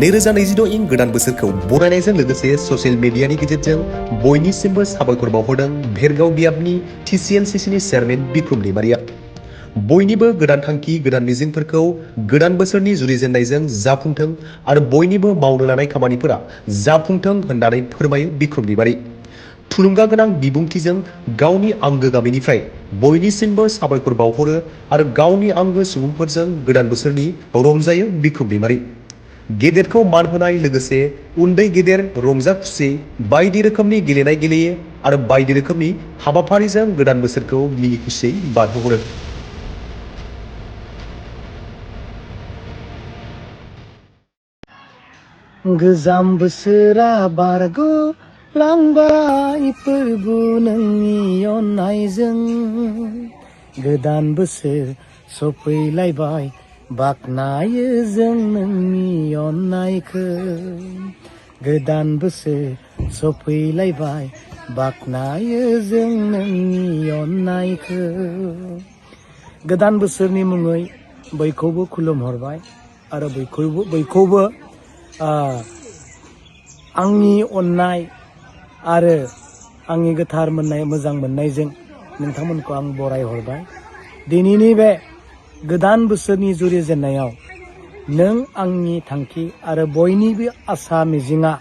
2026 इं गोदान बोसोरखौ बरायनायजों लोगोसे ससियेल मिडियानि गेजेरजों बयनिसिमबो साबायखर बावहरदों भेरगाव बियाबनि TCLCCनि चेयारमेन बिक्रम दैमारिया। बयनिबो गोदान थांखि गोदान मिजिंफोरखौ गोदान बोसोरनि जुरिजेननायजों जाफुंथों आरो बयनिबो मावनो लानाय खामानिफोरा जाफुंथों होननानै फोरमायो बिक्रम दैमारि। थुलुंगा गोनां बिबुंथिजों गावनि आंगो गामिनिफ्राय बयनिसिमबो साबायखर बावहरो आरो गावनि आंगो सुबुंफोरजों गोदान बोसोरनि रंजायो बिक्रम दैमारि। गेदेरखौ मान होनाय लोगोसे उन्दै गेदेर रंजा खुसि बायदि रोखोमनि गेलेनाय गेलेयो आरो बायदि रोखोमनि हाबाफारिजों गोदान बोसोरखौ मिनि खुसियै बारहोहरो। गोजाम बोसोरा बारग'लांबाय फोरबु नोंनि अननायजों गोदान बोसोर सफैलायबाय बाख्नायो जों नोंनि अननायखौ गोदान बोसोर सफैलायबाय बाख्नायो जों नोंनि अननायखौ। गोदान बोसोरनि मुङै बयखौबो खुलुमहरबाय आरो बयखौबो आंनि अननाय आरो आंनि गोथार मोजां मोननायजों नोंथांमोनखौ आं बराय हरबाय। दिनैनि बे गोदान बोसोरनि जुरिजेननायाव नों आंनि थांखि आरो बयनिबो आसा मिजिंआ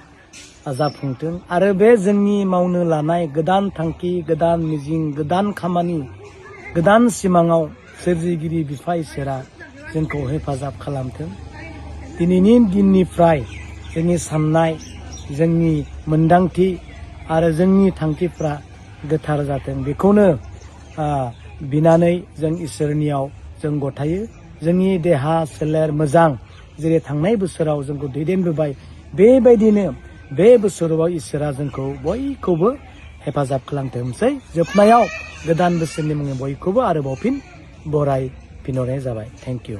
जाफुंथों आरो बे जोंनि मावनो लानाय गोदान थांखि गोदान मिजिं गोदान खामानि गोदान सिमाङाव सोरजिगिरि बिफा इसोरा जोंखौ हेफाजाब खालामथों। दिनैनि दिननिफ्राय जोंनि साननाय जोंनि मोनदांथि आरो जोंनि थांखिफ्रा गोथार जाथों बेखौनो बिनानै जों इसोरनियाव जों गथायो। जोंनि देहा सोलेर मोजां जेरै थांनाय बोसोराव जोंखौ दैदेनबोबाय बेबायदिनो बे बोसोराव इसोरा जोंखौ बयखौबो हेफाजाब खालामथोंसै। जोबनायाव गोदान बोसोरनि मुङै बयखौबो आरोबाव फिन बराय फिनहरनाय जाबाय। Thank you.